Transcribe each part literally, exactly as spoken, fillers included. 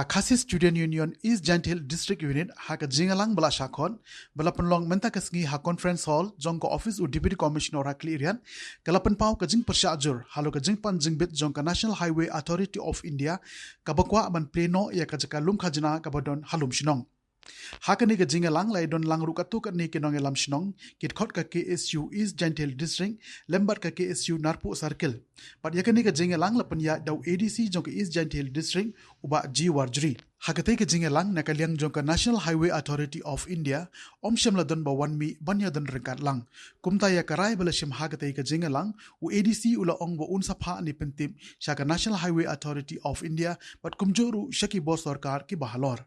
Khasi Student Union East Jaintia Hills District Unit ha ka jingïalang ba la shah khot ba la pynlong mynta ka sngi ha Conference Hall jong ka office u Deputy Commissioner ha Khliehriat, ka la pynpaw ka jingpyrshah jur halor ka jingpan jingbit jong ka National Highway Authority of India kaba kwah ban plie noh ïa ka jaka lum khajna kaba don ha Lumshnong. Ha kane ka jingïalang la ïadon lang ruh katto katne ki nongïalam shnong, ki dkhot ka K S U East Jaintia Hills District lem bad ka K S U Narpuh Circle. Bad ïa kane ka jingïalang la pynïaid da u A D C jong ka East Jaintia Hills District, u Bah G Warjri. Ha katei ka jingïalang na ka liang jong ka National Highway Authority of India, ym shym la don ba wan mih ban ïadon ryngkat lang. Kumta ïa ka rai ba la shim ha katei ka jingïalang, u A D C u la ong ba un sa phah ne pyntip sha ka National Highway Authority of India bad kumjuh ruh sha ki bor sorkar kiba halor.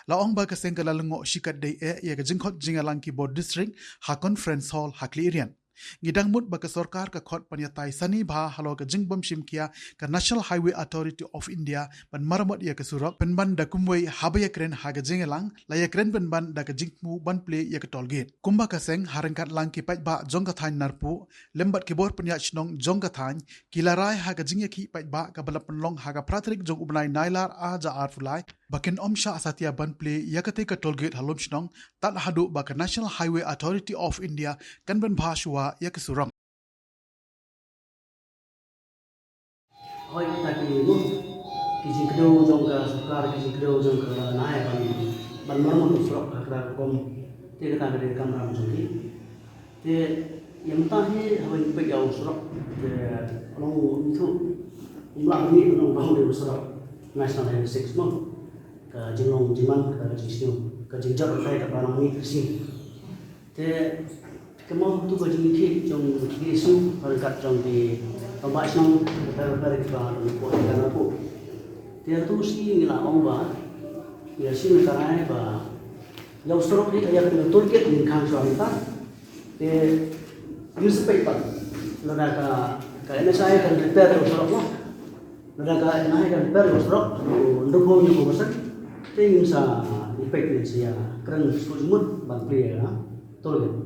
La ong ba ka seng ka la lyngngoh shikatdei eh ïa ka jingkhot jingïalang ki bor district ha Conference Hall ha Khliehriat. Ngi dang mut ba ka sorkar ka khot ban ïatai sani bha halor ka jingbym shim khia ka National Highway Authority of India ban maramot ïa ka surok, pynban da kumwei haba ïakren ha ka jingïalang, la ïakren pynban da ka jingthmu ban plie ïa ka toll gate. Kumba ka seng, ha ryngkat lang ki paidbah jong ka thaiñ Narpuh lem bad ki bor pynïaid shnong jong ka thaiñ, ki la rai ha ka jingïakhih paidbah kaba la pynlong ha ka phra tarik jong u bnai Nailar ar hajar arphew lai, ba kin ym shah satia ban plie ïa katei ka toll gate ha Lumshnong tad haduh ba ka National Highway Authority of India kan pynbha shuwa ïa ka surok. Hoi, kita ki, ki jingkdew jong ka sorkar, ki jingkdew jong ka NHAI ban, ban maramot surok ha kata ka rukom. Te kata ka dei ka kamram jong ki. Te ïa mynta hi haba ngi peit ïa u surok, te long u, ngi thuh, um lah ban mih ban ong ba u dei u surok National Highway six mo. Ka jinglong jingman, ka jingsniew, ka jingjot ka, ka ba nang mih ka sniew. Te ka mut tu ka jingïakhih jong ki issue ryngkat jong ki rangbah shnong, ka, ka, ka, ka, ka, ka, ka, te tu shi ngi la ong ba ïa shi ngi ka rai ba ïa u surok hi, ïa ka toll gate ngin khang shuwa mynta. Te ïa u surok pat, lada ka, ka NHAI kan repair ïa u surok mo. Lada ka NHAI kan repair ïa u surok, u ndu phew hynñiew percent, te ngin sa ïa peit, ngin sa ïa kren suk jingmut ban plie ïa ka toll gate.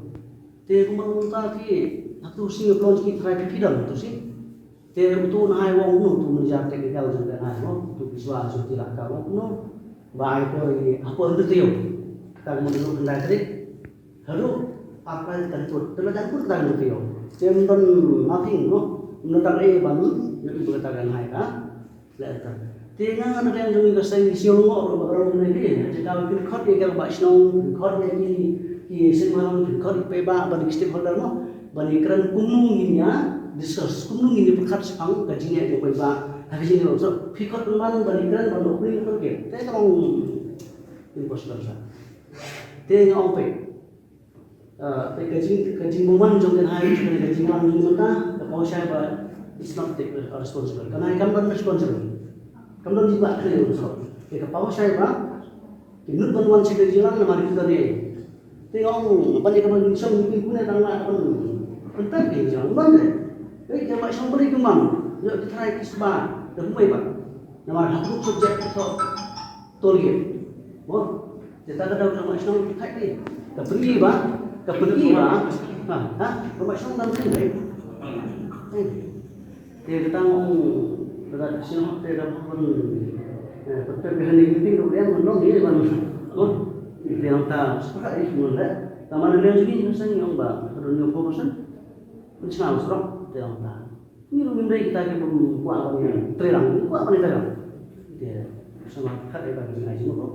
Te kumba mynta ki, ha tu shi ngi pynlong jingïatrai phi phi dang tu shi. Te utu u NHAI u ong kumno, utu u manager technical jong ka NHAI u ong, utu u Biswa Jyoti Lakha u ong kumno, ba ai por ïa, ha por hynriew taïew. Kata ka mut u khyndai tarik haduh arphew lai tarik, te la dang kut kata ka hynriew taïew. Te ym don nothing mo, ym don dang ei ban ïohi ba kata ka NHAI ka leh kata. Te nga, nga na ka liang jong ngi ka seng, ngi sngewlyngngoh ruh ba ka rong ne ki, jaka ba phin khot ïa ki rangbah shnong, phin khot ïa ki, ki seng marwei, phin khot ïa ki paidbah, ban ïa ki stakeholder mo, ban ïa kren kumno ngin ïa discuss, kumno ngin ïa pyrkhat shaphang ka jingeh jong u paidbah ha ka jingeh, so phi khot pynban ban ïa kren ban opening ka toll gate. Te ka long impossible sa. Te nga ong phi, ah, phi ka jing, ka jingbymman jong ka NHAI, ka jingwan jong mynta, ka paw shai ba it's not take responsible. Ka NHAI kam don responsible. Kam don jingbakhraw, so phi ka paw shai ba Ki mut ban wan sha ka jingïalang namar ki don ei. Te nga ong ban ïa kaba ngi shong ngi pynpun ïa tang la ban pynpep ki jingïalang ban de. Ei, ki rangbah shnong balei kim wan? Ïoh ki trai ki sba da kumwei pat. Namar ha group subject ki thoh toll gate. Mo, te ta ka dei rangbah shnong ki thait ki. Ka pynki ba, ka pynki ba. Ha, ha, rangbah shnong dang pynki. Te kata nga ong, kata shisien te da pun, eh, pynpep ïa kane ka meeting ruh ïa ngan long ïa ban, oh, te nangta sepakat ïa ki ngan leh. Tangba na liang jong ngi, ngi sngewthuh ba ka don hynñiew phew percent. Mynsngew surok te nangta. Ngi ruh ngim dei kita ki bym kwah ban ïa trei lang, kwah ban ïa trei lang. Te sngewthuh kat ïa ka jingïalang jong ngi.